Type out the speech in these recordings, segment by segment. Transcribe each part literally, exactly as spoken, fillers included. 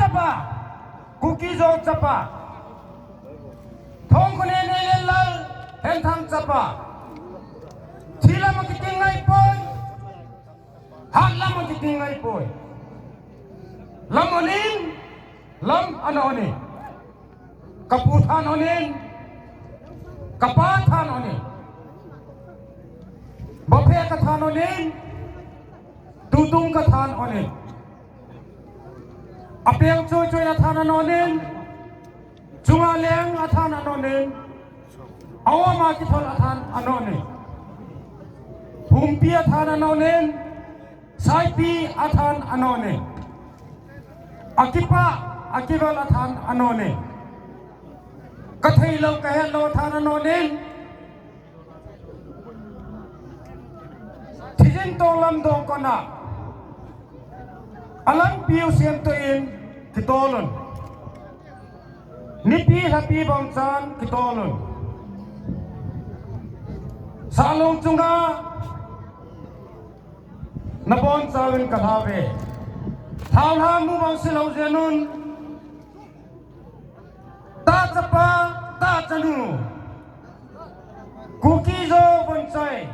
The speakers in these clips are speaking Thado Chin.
chapa, Kuki-Zo chapa. Thongkhonen Eilenlal Henthang chapa. Thi lam a kiting ngai poi. Hat lam a kiting ngai poi. Lam onin, lam ana onin. Ka pu than onin, ka pa than onin. Baphe ka than onin, tutung ka than onin. Apeng choi choi a than ana onin. Chunga leng a than ana onin. Awama kithol a than ana onin. Humpi a than ana onin. Saipi a than ana onin. Akipa, akival a than ana onin. Ka theilou, ka hetlou a than ana onin. Thijin tong lam dong kona. Alampiu siamtoh in kitol un. Nipi hlapi bangchan kitol un. Salong chunga nabonchauvin kalhave. Thaolha mu bang silou jeng un. Ta chapa, ta chanu. Kuki-Zo vonchai.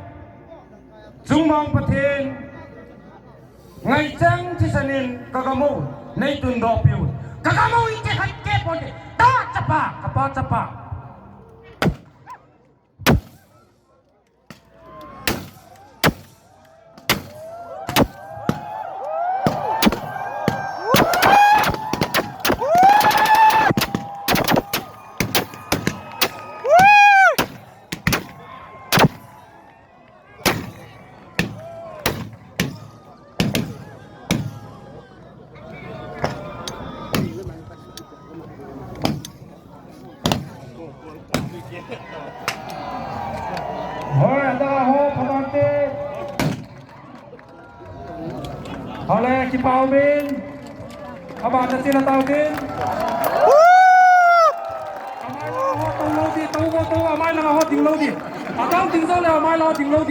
Chungmang Pathen. Ngaichang thisan in ka gam u nei tundoh piu. Ka gam u in kei khat kei ponte. Ta chapa, ka pa chapa. Hoi, ada ho, phabang te. Hole, kipah umin. Aba, na sila tau din. Amai la ho, tau lou di, tau go, tau, amai la ho, ding lou di. Atau ding jo le, amai la ho, ding lou di.